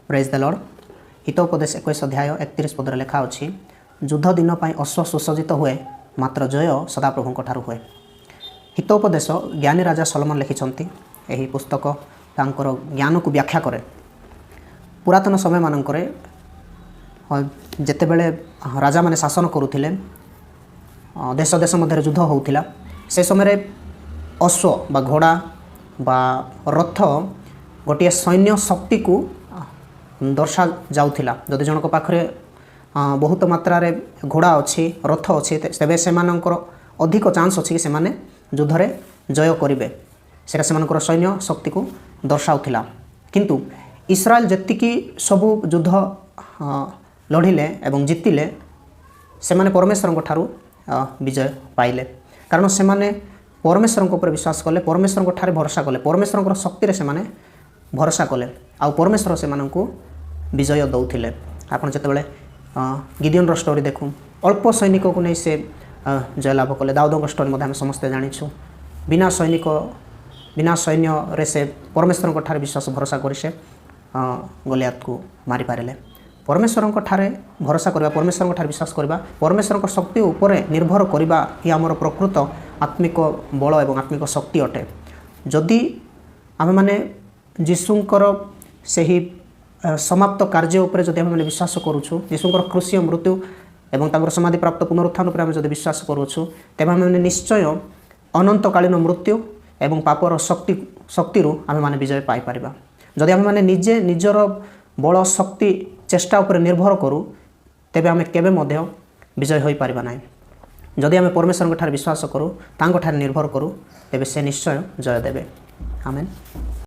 Praise the Lord. Hitopadesha 21 ଅଧ୍ୟାୟ 31 ପଦରେ ଲେଖା ଅଛି, ଯୁଦ୍ଧ ଦିନ ପାଇଁ ଅଶ୍ୱ ସୁସଜ୍ଜିତ ହୁଏ, ମାତ୍ର ଜୟ ସଦାପ୍ରଭୁଙ୍କ ଠାରୁ ହୁଏ। ହିତୋପଦେଶ ଜ୍ଞାନୀ ରାଜା ସଲମନ ଲେଖିଛନ୍ତି। ଏହି ପୁସ୍ତକ ତାଙ୍କର ଜ୍ଞାନକୁ ବ୍ୟାଖ୍ୟା କରେ। ପୁରାତନ ସମୟମାନଙ୍କରେ ଯେତେବେଳେ ରାଜାମାନେ ଶାସନ କରୁଥିଲେ, ଦେଶ ଦେଶ ମଧ୍ୟରେ ଯୁଦ୍ଧ ହେଉଥିଲା, ସେ ସମୟରେ ଅଶ୍ୱ ବା ଘୋଡ଼ା ବା ରଥ ଗୋଟିଏ ସୈନ୍ୟ ଶକ୍ତିକୁ ଦର୍ଶା ଯାଉଥିଲା। ଯଦି ଜଣଙ୍କ ପାଖରେ ବହୁତ ମାତ୍ରାରେ ଘୋଡ଼ା ଅଛି, ରଥ ଅଛି, ତେବେ ସେମାନଙ୍କର ଅଧିକ ଚାନ୍ସ ଅଛି କି ସେମାନେ ଯୁଦ୍ଧରେ ଜୟ କରିବେ। ସେଇଟା ସେମାନଙ୍କର ସୈନ୍ୟ ଶକ୍ତିକୁ ଦର୍ଶାଉଥିଲା। କିନ୍ତୁ ଇସ୍ରାଏଲ ଯେତିକି ସବୁ ଯୁଦ୍ଧ ଲଢ଼ିଲେ ଏବଂ ଜିତିଲେ, ସେମାନେ ପରମେଶ୍ୱରଙ୍କ ଠାରୁ ବିଜୟ ପାଇଲେ। କାରଣ ସେମାନେ ପରମେଶ୍ୱରଙ୍କ ଉପରେ ବିଶ୍ୱାସ କଲେ, ପରମେଶ୍ୱରଙ୍କ ଠାରେ ଭରସା କଲେ, ପରମେଶ୍ୱରଙ୍କର ଶକ୍ତିରେ ସେମାନେ ଭରସା କଲେ ଆଉ ପରମେଶ୍ୱର ସେମାନଙ୍କୁ ବିଜୟ ଦେଉଥିଲେ। ଆପଣ ଯେତେବେଳେ ଗିଦିୟନର ଷ୍ଟୋରି ଦେଖୁ, ଅଳ୍ପ ସୈନିକକୁ ନେଇ ସେ ଜୟଲାଭ କଲେ। ଦାଉଦଙ୍କ ଷ୍ଟୋରି ମଧ୍ୟ ଆମେ ସମସ୍ତେ ଜାଣିଛୁ। ବିନା ସୈନିକ, ବିନା ସୈନ୍ୟରେ ସେ ପରମେଶ୍ୱରଙ୍କ ଠାରେ ବିଶ୍ୱାସ ଭରସା କରି ସେ ଗଲିଆତକୁ ମାରିପାରିଲେ। ପରମେଶ୍ୱରଙ୍କ ଠାରେ ଭରସା କରିବା, ପରମେଶ୍ୱରଙ୍କ ଠାରେ ବିଶ୍ୱାସ କରିବା, ପରମେଶ୍ୱରଙ୍କ ଶକ୍ତି ଉପରେ ନିର୍ଭର କରିବା ହିଁ ଆମର ପ୍ରକୃତ ଆତ୍ମିକ ବଳ ଏବଂ ଆତ୍ମିକ ଶକ୍ତି ଅଟେ। ଯଦି ଆମେମାନେ ଯୀଶୁଙ୍କର ସେହି ସମାପ୍ତ କାର୍ଯ୍ୟ ଉପରେ ଯଦି ଆମେମାନେ ବିଶ୍ୱାସ କରୁଛୁ, ଯୀଶୁଙ୍କର କ୍ରୁଶୀୟ ମୃତ୍ୟୁ ଏବଂ ତାଙ୍କର ସମାଧିପ୍ରାପ୍ତ ପୁନରୁତ୍ଥାନ ଉପରେ ଆମେ ଯଦି ବିଶ୍ୱାସ କରୁଅଛୁ, ତେବେ ଆମେମାନେ ନିଶ୍ଚୟ ଅନନ୍ତକାଳୀନ ମୃତ୍ୟୁ ଏବଂ ପାପର ଶକ୍ତିରୁ ଆମେମାନେ ବିଜୟ ପାଇପାରିବା। ଯଦି ଆମେମାନେ ନିଜେ ନିଜର ବଳ, ଶକ୍ତି, ଚେଷ୍ଟା ଉପରେ ନିର୍ଭର କରୁ, ତେବେ ଆମେ କେବେ ମଧ୍ୟ ବିଜୟ ହୋଇପାରିବା ନାହିଁ। ଯଦି ଆମେ ପରମେଶ୍ୱରଙ୍କ ଠାରେ ବିଶ୍ୱାସ କରୁ, ତାଙ୍କଠାରେ ନିର୍ଭର କରୁ, ତେବେ ସେ ନିଶ୍ଚୟ ଜୟ ଦେବେ। ଆମେନ୍।